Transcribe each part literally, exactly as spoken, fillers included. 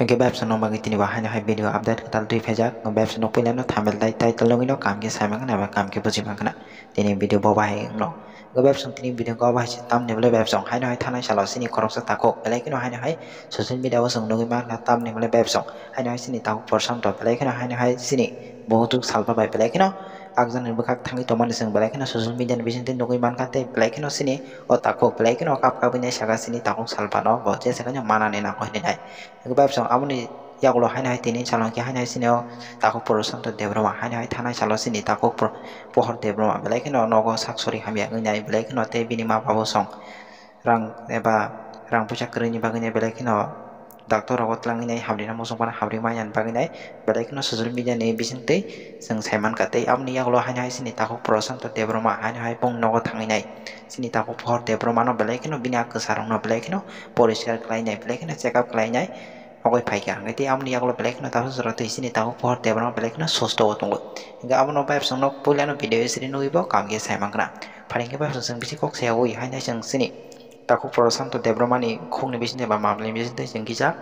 Hwnkhe bai bwswk nokmagwi tini bo haino hai video update kwtal twi phaijak. Bai bwswk nok puilano thumbnail tai title nugwino kaham khe sai mankha eba kaham khe buji mankha. Tini video bo bahai wngno. Bai bwswk tini video ko bahai se tamni bwlai bai bwswk haino hai thanai salo chini khoroksa takhuk belai kheno haino hai social media o chwng nugwi mankha tamni bwlai bai bwswk haino hai chini takhuk Prashanto belai kheno haino hai chini buhuk salpa bai belai kheno akjakni bwkhak thangwi tongmani chwng belai kheno social media ni bisingtwi nugwi mankha tei belai kheno chini o takhuk belai kheno kap kapwi nai saka chini takhuk salpano bo jesa kheno manani nango hinwi nai. Bai bwswk aboni yagulo haino hai tini salon khe haino hai chini o takhuk Prashanto Debbarma haino hai thanai salo chini takhuk Pro-, Pohor Debbarma belai kheno nogo sak sori hamya wngwi nai belai kheno tei bini ma babo song rang eba rang puisa kwrwini bagwi nai belai kheno doctor rogo twlangwi nai hamrina muchung phano hamri manya bagwi nai belai kheno social media ni bisingtwi chwng sai mankha tei aboni yagulo haino hai chini takhuk Prashanto Debbarma haino hai bong nogo thangwi nai chini takhuk Pohor Debbarma no belai kheno bini a kwsa rokno belai kheno poriskar khlai nai belai kheno check up khlai nai. Nogwi phaikha hwnkhe tei aboni yagulo belai kheno tabuk jora twi chini takhuk Pohor Debbarma belai kheno susto o tongo. Hwnkhe abono bai bwswk nok puilano video siri nugwi bo kaham khe sai mankha. Phai hwnkhe bai bwswk chwng bisi kok sayawi haino chwng chini takhuk Prashanto Debbarmani khukni bisingtwi ba mamlani bisingtwi chwng kisa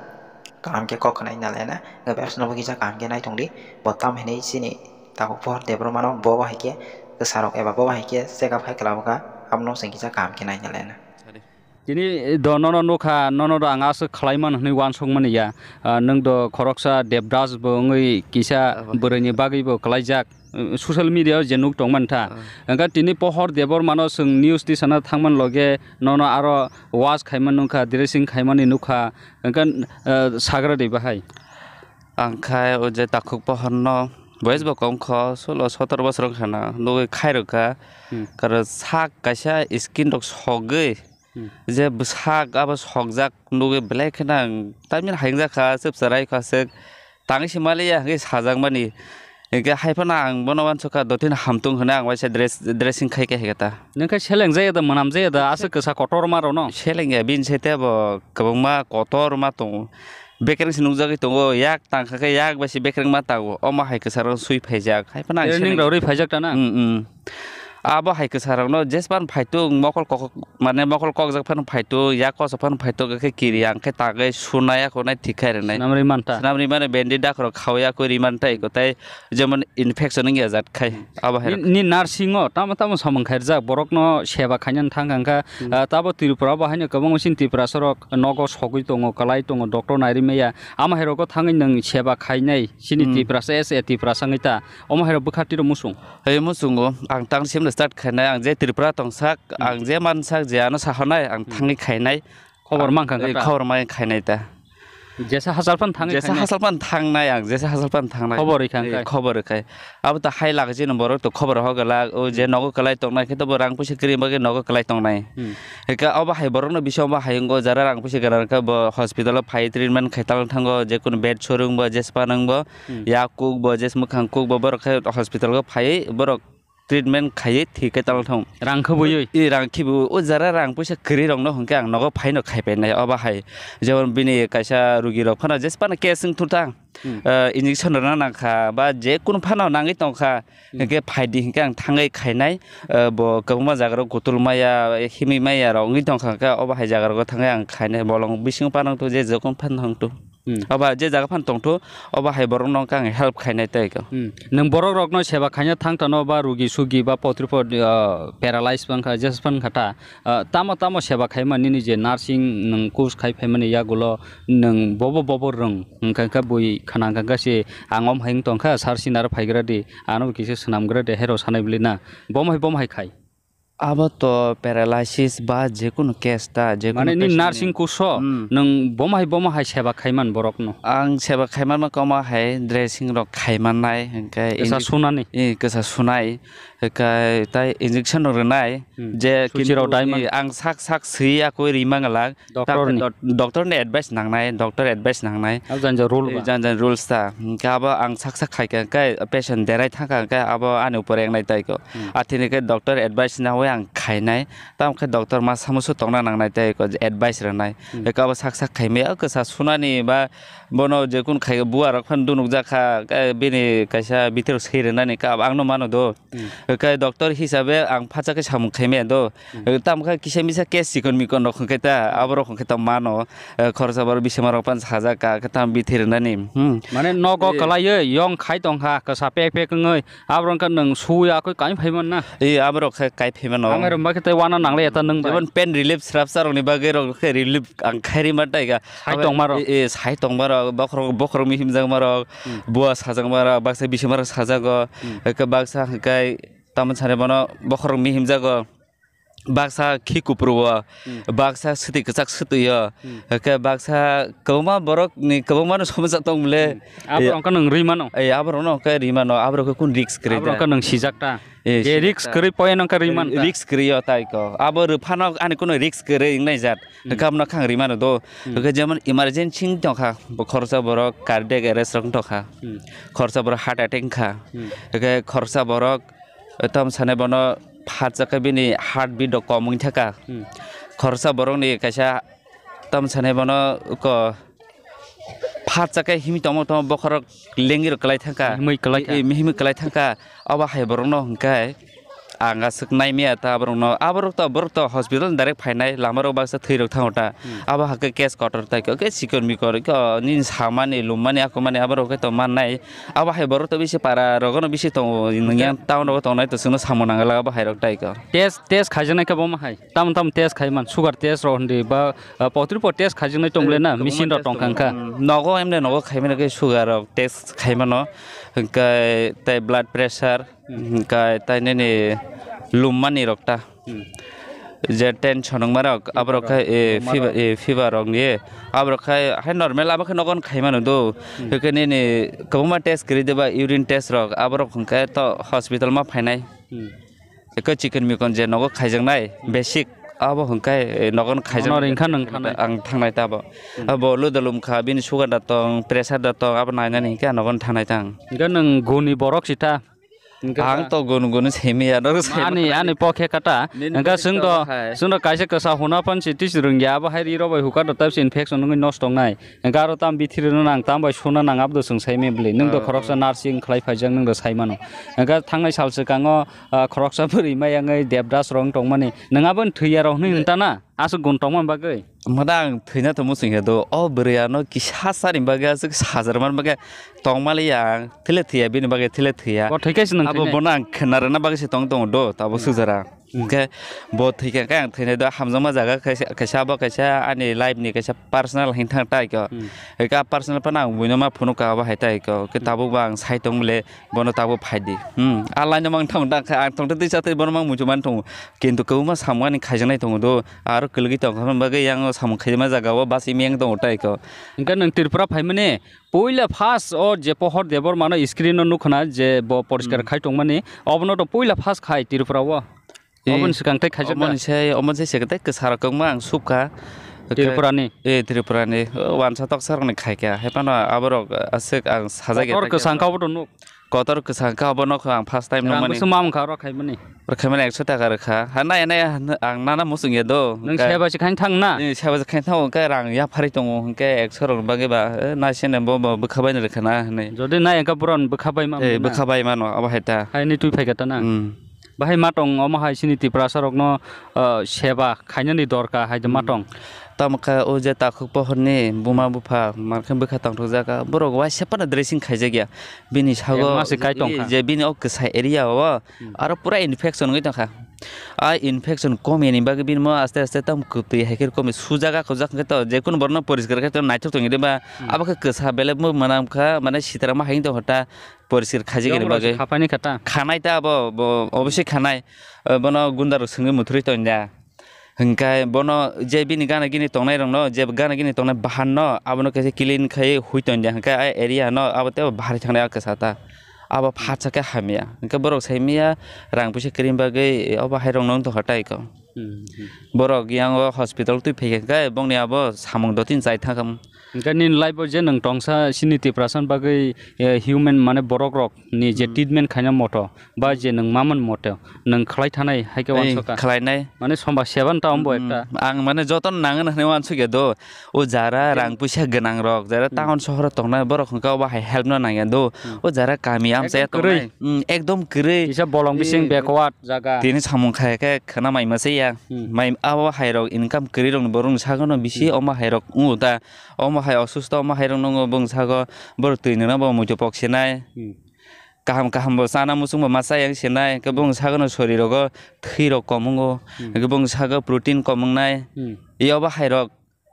kaham khe kok khwnai nalaina. Hwnkhe bai bwswk nobo kisa kaham khe nai tongdi. Bo tam hinwi chini takhuk Pohor Debbarmano bo bahai khe kwsarok eba bo bahai khe check up khai kwlabwkha. Abono chwng kisa kaham khe nai nalaina. Tini do nono nukha, nono do ang aswk khlaiman hwnwi uansukmani ya. Ah, nwng do khoroksa Debdas bo wngwi kisa bwrwini bagwi bo kwlaijak. Uh, social media o je nuk tongmani tha. Hwnkhe tini Pohor Debbarmano chwng news tisana thangmani loge nono aro wash khaimani nukha, dressing khaimani nukha. Hwnkhe, uh, sagra di bahai. Ang khai o je takhuk Pohorno boyes bo kom kho, solo sotoro bosor wngkha na, nugwi khairokha. Hmm. Karo sak kaisa skin rok sogwi Hmm. Je bwsak abo sokjak nugwi belai kheno ang tamini hayungjak kha, chwpsa rai kha swk tangwi se maliya hwnkhe sajakmani. Hwnkhe hai phano ang bono uansukha dotino hamtung hwnwi ang waisa dress, dressing khai khe hai khe ta. Nwng khe seleng jaya da, mwnam jaya da, aswk kwsa kotor ma rw no? Seleng ya, bini site bo kwbangma kotor ma tongo. Bekereng se nukjagwi tongo, yak tang kha khe yak bai se bekereng ma tango. Omo hai kwsa rw swi phaijak. Hai phano ang seleng rw rwi phaijak ta na? Mm, mm. Abo hai kwsa rokno jespan phaitung mokol kok, mane mokol kokjak phano phaitung, yak kosa phano phaitung, khe kiri ang khe tagwi sunai, akhunai thik khai rwnai. Swnam rwi manta. Swnam rwi mano, bendi dakhorok khawi akhwi rwi manta eko, tai jemon infection wngya jat khai. Abo hai rok. Ni, ni nursing o tamo tamo samung khairjak, borokno seba khainani thang kha, hmm, ah, tabo Tripura bo haino kwbangma chini Tiprasa rok nogo sogwi tongo, kwlai tongo, doctor nai rwi maya. Amo hai rogo thangwi nwng seba khainai chini, hmm, Tiprasa, as a Tiprasa wngwi ta. Omo hai rok bwkha tiro muchung. Hai muchungo, ang tang simle start khainai, ang je Tripura tongsak, hmm, ang je mansak, je ano sahornai, ang, hmm, thangwi khainai. Khobor mankha, eh, kha ta? Khobor mai khainai ta. Jesa hachal phan thangwi khainai? Jesa hachal phan thangnai ang, jesa hachal phan thangnai. Khobor rwkha, eh, khai? Khobor rwkhai. Abo ta hai lagwi chini borok to khobor ho gwlak, o je, hmm, nogo kwlai tongnai khe to bo rang puisa kwrwi bagwi nogo kwlai tongnai. Hmm. Hwnkhe obo hai borokno bisingo bo hai wngo jara rang puisa gwna rwkha bo hospital o phai treatment khai tal thango, je kunu bed sorung bo, jespa nang bo, hmm, yak kuk bo, jes mwkhang kuk bo, borok khe hospital o phaiwi borok treatment khaiwi thwi khe tal thung. Rang khwbwiwi? I rang khibi o jara rang puisa kwrwi rokno hwnkhe ang nogo phaino khai painai obo hai. Jemon bini kaisa rugi rok phano jesphano case wng thung thang, hmm, eh, injection rwna nang kha ba je kunu phano nangwi tong kha, hmm, hwnkhe phai di hwnkhe ang thangwi khainai, eh, bo kwbangma jaga rok kutul maya, himwi maya rok wngwi tong kha, hwnkhe obo hai jaga rogo thangwi ang khainai bolong bisingo phano thung je jokon phano thung thung. Hmm. Obo je jaga phano tongthu, obo hai borokno wngkha ang help khainai tei khe. Hmm. Nwng borok rokno seba khaina thang tano ba rugi sugi ba potri pot, ah, paralyze wngkha, jesphang kha ta, ah, tamo tamo seba khaima nini je nursing nwng course khai phaimani yagulo nwng bobo bobo rwng hwnkha khe bui khna hwnkha khe se ang om hai wng tongkha sir sinar phaigra di ano kisa swnamgra de hero sanai bwlwi na bom hai bom hai khai. Abo to paralysis ba je kunu case ta, je kunu, mane ni patient ni nursing course o, hmm, nwng bomo hai bomo hai seba khaiman borok no? Ang seba khaiman ma koma hai dressing rok khaiman nai, hwnkhe kwsa injek-, sunani? Eh, kwsa sunai, hwnkhe tai injection rok rwnai, hmm, je suchi rok kintu dai man? Eh, ang sak sak swi akoi ri manglak. Doctor ni? Doctor ni advice nangnai, doctor advice nangnai. Abo jani jani rule ba? Jani jani rules ta. Hwnkhe abo ang sak sak khai kha, hwnkhe patient derai thang kha, hwnkhe abo ani upor engnai tai kho. Hmm. Athini khe doctor advice na ang khainai, tamo khe doctor ma samusu tongna nangnai tei ko advice rwnai. Hmm. Eko abo sak sak khaimaya, o kwsa sunani ba bono je kun khai bua rok phan dunuk jakha, eh, bini kaisa bitirok sei rwnani ka ang no mano do. Hmm. Kai doctor hisabe ang phacha khe samung khaimaya do. Hmm. Tamo khe kisa misa case chikon mikon rok hwnkhe ta, abo rok hwnkhe ta mano, eh, khoroksa borok bisima rok phan sajak ka khe tamo bithi rwnani. Hmm. Mane nogo Eh. Kwlaiwi yong khai tongkha, kwsa pek pek wngwi, abo rok wngkha nwng sui akoi kai phaiman na. Eh, abo rok khe kai phaimano. Ang rwma khe tei wana nangle eta nwng bai. Jemon pain relief srapsa rokni bagwi rok khe relief ang khairi ma taiga. Sai tongma rok. Eh, eh, sai tongma rok, bokhorok, bokhorok mihimjakma rok, Hmm. bua sajakma rok, baksa bisima rok sajago, Hmm. eke baksa hwnkhe tamo sanai bono bokhorok mihimjago, baksa khi kupru o, Hmm. baksa swtwi kwchak swtwi o, Hmm. eke baksa kwbangma borok ni kwbangma no somosa tong bole. Hmm. Abo Eh, rok wngkha nwng rwi mano. Eh, abo rok no hwnkhe rwi mano, abo rok khe kun risk kwrwi Abo rok da. Wngkha nwng sijak ta. Eh, Je sijak risk ta. Kwrwi poya no wngkha rwi man ta. Risk kwrwi o tai ko. Abo rwphano ani kuno risk kwrwi wngnai jat. Hmm. Hwnkhe abono khe ang rimano do. Hmm. Hwnkhe jemon emergency wng tongkha, bo khoroksa borok cardiac arrest rok wng tongkha. Hmm. Khoroksa borok heart attack wngkha. Hmm. Hwnkhe khoroksa borok, eh, tamo sanai bono phatsa khe bini heart beat rok kom wng thangkha. Hmm. Khoroksa borokni kaisa tamo sanai bono ko phatsa khe himwi tongmo tongmo bokhorok lengwi rok kwlai thangkha. Himwi kwlai kha. Eh, eh, himwi kwlai thangkha. Obo hai borokno hwnkhe ang aswk naimaya ta aborokno, aborok to, borok to hospital ni direct phainai, lama rok baksa thwi rok thango ta. Hmm. Abo hakhe case kotor tai khe, khe sikon mikon khe, o, nini samani, lummani, akumani aborok khe to mannai. Abo hai borok to bisi para rogo no bisi tongo, nwng yang town rogo tongnai to chwngno samung nang glak abo hai rok tai khe. Test, test khaijaknai khe bo ma hai? Tamo tamo test khaiman, sugar test rok hindi ba, ah, potri po test khaijaknai tong le na, Kwbangma machine rok test tong kha tongo. Wngkha. Hmm, nogo emne nogo khaimani khe sugar rok test khaimano, hwnkhe tei blood pressure, Hmm. Hwnkhe tai nini lummani rok ta. Hmm. Je tension wngma rok, aborok khai, eh, Fever fever, rok. Eh, fever rok ni, aborok khai hai normal abo khe nogon khaimano do. Hmm. Hwnkhe nini kwbangma test kwrwi diba, urine test rok, aborok hwnkhe to hospital ma phainai. Hmm. Eko chikon mikon je nogo khaijaknai, Hmm. basic, abo hwnkhe, eh, nogon khaijak. Ono ringkha nwng thanai. Ang thangnai ta abo. Hmm. Abo luda lumkha, bini sugar da tong, pressure da tong, abo nainani hwnkhe nogon thangnai tang. Hwnkhe nwng guni borok si ta. Hwnkhe Ang ba- to gun gun simi ya, norok sai Ani, mano. Ani pokhe kata. Nini Hwnkhe pokhe swng kata do, hai. Swng do kaisa kwsa huna phan si tis rwngya, abo hai riro bai hukar do tabs infection wngwi nosto wngnai. Hwnkhe aro tam bithiri no nang, tam bai suna nang, abo do swng sai me bwlwi. Nwng do Ah. khoroksa nursing khlai phaijak, nwng do sai mano. Hwnkhe thangnai sal swkango, ah, khoroksa bwrwi mai wngwi Devdas rok wng tongmani. Nwng abo thwiya rok hwnwi hwn ta na? Aswk gun tongma bagwi? Mada ang thwina to muchung ya do. O bwrwi ano kisa sani bagwi aswk sajar man bagwi tongmali ya ang. Thile thwiya bini bagwi thile thwiya. Bo thwi kaisa nang Abo thwinai? Bono ang khna rwna bagwi se tong tongo do, tabo Hmm. sujara. Hmm. Hwnkhe bo thwikha khe ang thwinai do hamjakma jaga kaisa, kaisa abo kaisa ani life ni kaisa personal hin thang tai ko. Hmm. Eka personal phano ang buino ma phunuk ka abo hai tai ko. Ke Hmm. tabuk ba ang sai tong bole bono tabuk phai di. Hmm. A line no mang thang da kha ang thong tei sa tei bono mang muchung man thong. Kintu kwbangma samung ani khaijaknai tongo do, aro kwlwgwi tongkha hwnba bagwi yang samung khaima jaga o bus imi yang tongo tai ko. Hwnkhe nwng Tripura phaimani puila first o je Pohor Debbarma no screen o nukha na je bo poriskar Hmm. khai tongmani, obono to puila first khai Tripura o. Eh, Oboni swkang tei khaijak da? Omoni se, omoni se kwsarok kwbangma ang subkha. Tripura ni? Eh, Tripura ni. O, wansa toksa rokni khaikha. Hai phano aborok aswk ang sajak ya Kotor kwsang kha obo to nuk. Kotor kwsang kha obo nokha ang first time Rang nukmani. Bwswk ma wngkha oro khaimani? Oro khaimani ekso taka rwkha. Ha nai nai ang nana muchung ya do. Nwng Khe- seba se khain thang na? Eh, seba se khain thang khe rang ya phari tongo hwnkhe ekso rok bagwi ba, eh, nai sene bo, bo bwkha bai rwkha na hinwi. Jodi nai engkha boron bwkha bai ma Eh, mano na? Bwkha bai mano abo hai ta. Hai ni twi phai kha ta na? Hmm. Bahai ma tong omo hai chini Tiprasa rokno, ah, seba khainani dorkar hai de ma Hmm. tong. Tamo khe o je takhuk pohorni buma bupha, mankhe bwkha tongthokjak, borok waisa phano dressing khaijak ya. Bini sago Yang ma se kai tong kha. Je bini o kwsa area o, Hmm. aro pura infection wngwi tongkha. A infection komini bagwi bini mo aste aste tamo kwtwi hai khe komi sujak, akhojak hwnkhe to je kunu borokno poriskar khe to naithok tongwi de ba, Hmm. abo khe kwsa belai mo mwnam kha, mane sitra ma hai tongkha ta. Poriskar khaijak ni Yong rok bagwi. Khapaini kha ta? Khanai ta abo, bo obviously khanai. Eh, bono gunda rok swngwi muthurwi tondia. Hwnkhe bono je bini gana gini tongnai rokno, je gana gini tongnai bahan no, abono kaisa clean khai hui tondia. Hwnkhe a area no abo tei bahar thangnai a kwsa ta. Abo phatsa khe hamya. Hwnkhe borok sai maya rang puisa kwrwini bagwi obo hai rokno wng tongkha tai ko. Hmm, hmm. Borok yang o hospital twi phaikha khe bongni abo samung dotini chai thangkha. Hwnkhe nini life o je nwng tongsa sini Tiprasa ni bagwi, eh, human mane borok rok ni je Hmm. treatment khaina moto ba je nwng mamani moto nwng khlai thanai hai khe Ei, wansokha. Khlainai. Mane somaj seba ni ta ombo Hmm, ekta. Ang mane joto no nangani hwnwi wansukya do. O jara Hwnkhe rang puisa gwnang rok, jara Hmm. town sohor o tongnai borok hwnkhe obo hai help no nangya do. Hmm. O jara kami amchaya Ekdom kwrwi. Tongnai. Hmm, ekdom kwrwi. Kisa bolong bising Eh, backward jaga. Tini samung khai khe khwna mai masa ya. Hmm. Mai abo hai rok income kwrwi rok ni borok ni sakno bisi Hmm. omo hai rok wngo ta. Omo hai osusto omo hai rok nwngo bwng sago borok twi nwngnabo muitu pok sinai. Hmm. Kaham kaham bo chana muchung bo ma chaya wng sinai. Hwnkhe bwng sago no sori rogo thwi rok kom wngo. Hmm. Hwnkhe bwng sago protein kom wngnai. Hmm. Yobo hai rok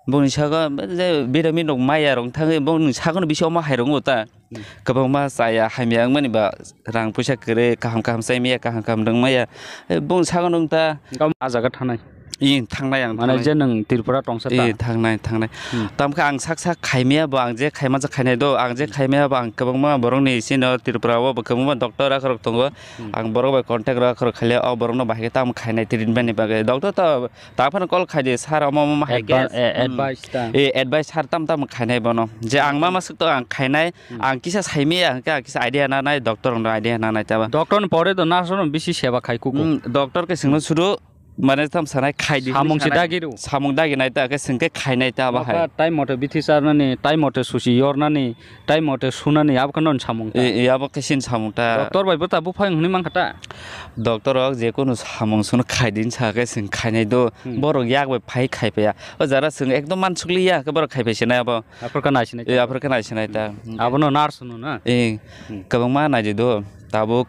bwng sago je vitamin rok maya rok thangwi bwng sago no bisi omo hai rok wngo ta. Hmm. Kwbangma chaya hamya wngmani ba rang puisa kwrwi kaham kaham chai maya kaham kaham rwng maya. Eh, bwng sago no wng ta. Wngkha o jaga thanai. Ih, thangnai ang, mane thangnai. Je nwng Tripura tongsa ta? Ih, thangnai, thangnai. Hmm. Tamkhe ang sak sak khaimaya bo, ang je khaima je khainai do, ang je Hmm. khaimaya bo, ang kwbangma borokni sino Tripura o bo kwbangma doctor akhorok tongo. Hmm. Ang borok bai contact rok akhorok khaile, o borokno bahai khe tamo khainai treatment ni bagwi. Doctor to ta phano call khai di, "Sir, omo, omo, omo hai Adva-, case." eh, Hmm. Advice ta. Eh, advice sir tam tam khainai bono. Je ang ma Hmm. masuk to ang khainai, Hmm. ang kisa saimaya, ang kisa idea nanai, doctor no idea nanai ta ba. Doctor ni pore do nurse no bisi seba khai kuku. Hmm, doctor ke singno Hmm. suru, mane tam sanai khai di samung si khanai. Dagi ru. Samung dagi nai ta ke sing ke khainai ta ba hai. Mokha time mote bithi charnani, time mote susi yornani, time mote sunani, abo khano samung ta. E, e, abo khe sin samung ta. Doctor bai bo ta buphang hwnwi mankha ta? Doctor rok je kunu samung suno khai din sa khe sing khainai do. Hmm. Borok yak bai phai khai paya. O jara sing ekdom mansukli ya khe borok khai pai sinai abo. Aphor khe nai sinai E, ta. Aphor khe nai sinai ta. Hmm. Abono nurse hwno na? E, Hmm. kwbangma nai di do. Tabuk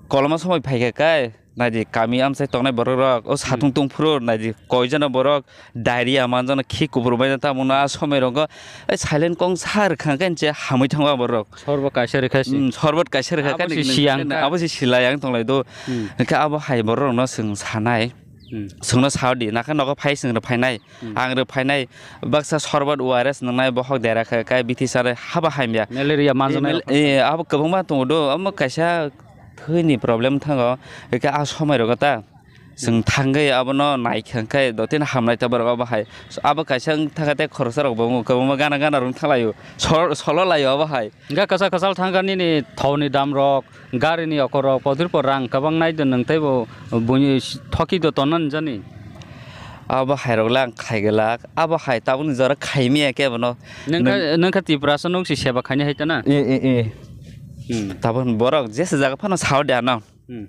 koloma somoi phai kha kai. Naidi kami amchai tongnai borok rok, o satung Hmm. tungphuru naidi koijono borok diarrhea manjano, khi kubur baino, tamo no a somoi rogo, eh, silent kong sa rwkha khe nche hamwi thango borok. Sorbo kaisa rwkha se. Hmm, sorbot kaisa rwkha Abo khe se ni-, siyang kha. Abo se silai ang tonglai do. Hmm. Hwnkhe abo hai borok rokno chwng sanai. Hmm. Chwngno sao di, nakha nogo phai chwng rw phainai. Hmm. Ang rw phainai, baksa sorbot O R S nwngnai, bohok dera kha, kai bithi sanai, haba hamya. Malaria manjaknai Eh, rok. Eh, abo kwbangma tongo do, omo kaisa thwini problem thango, hwnkhe a somoi rogo ta. Chwng thangwi abono naikha khe dotino hamnai ta borok abo hai. Abo kaisa wng thaka tei khoroksa rok bo kwbangma gana gana rwng thanglaio. Sol-, solo laio abo hai. Hwnkhe kwchal kwchal thangkha nini thokni dam rok, gari ni okor rok, pothor po rang kwbang nai do nwng teibo buini thoki do tonna nw jani. Abo hai rok le ang khai glak, abo hai tabukni jora khai maya khe bono. Nwng kha, nwng kha Tiprasa nwng si seba khaini hai ta na? E, e, e. Hmm. Tabuk borok jesa jaga phano sao de ano. Hmm.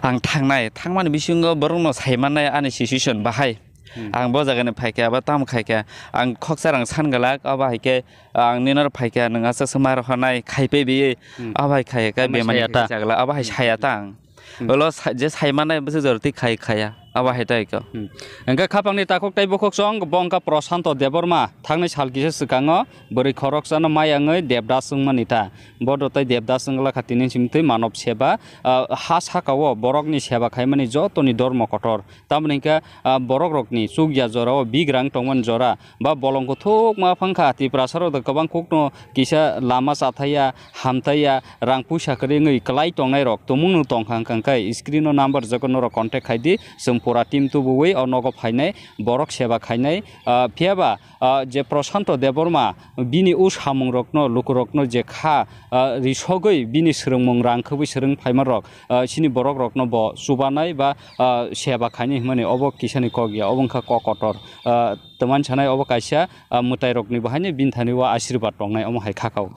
Ang thangnai, thangmani bisingo borokno sai mannai ani situation bahai. Hmm. Ang bo jagani phaikha, abo tamo khaikha, ang khoksa rang san glak, abo hai khe ang ninor phaikha, nwng aswk se ma rohornai, khaipe biye, Hmm. abo hai khaikha, Amo bemani saya ta. Chagla, abo hai Hmm. Saya ta ang. Hmm. Olo sa-, je sai mannai bwswk jora twi khai khaya, abo hai ta ikho. Hmm. Hwnkhe khapangni takhuk tei bukhuk chwng, bo wngkha Prashanto Debbarma, thangnai sal kisa swkango bwrwi khoroksano maya wngwi Devdas wngmani ta. Bodo tei Devdas wngla kha tini simi twi manob seba, ah, ha saka o borokni seba khaimani jotoni dormo kotor. Tamoni hwnkhe, ah, borok rokni chukya jora o bigrang tongmani jora ba bolong kuthukma phang kha. Tiprasa rok da kwbang kukno kisa lama chathaya, hamtaya, rang puisa kwrwi wngwi kwlai tongnai rok tumung no tong kha, hwnkhe screen o number jogo norok contact khai di, chwng pura team tubuwi o nogo phainai, borok seba khainai, ah, phiya ba ah, je Prashanto Debbarma bini o samungrokno, lukurokno je kha, ah, risogwi bini swrwngmung rang khwbwi swrwng phaimarok, ah, chini borokrokno bo chubanai ba, ah, seba khainai hwnmani obo kisani kok ya, obo wngkha kok kotor. Ah, tamani sanai obo kaisa, ah, mwtairokni bo haino bini thani o asirwad tongnai omo hai kha kha o.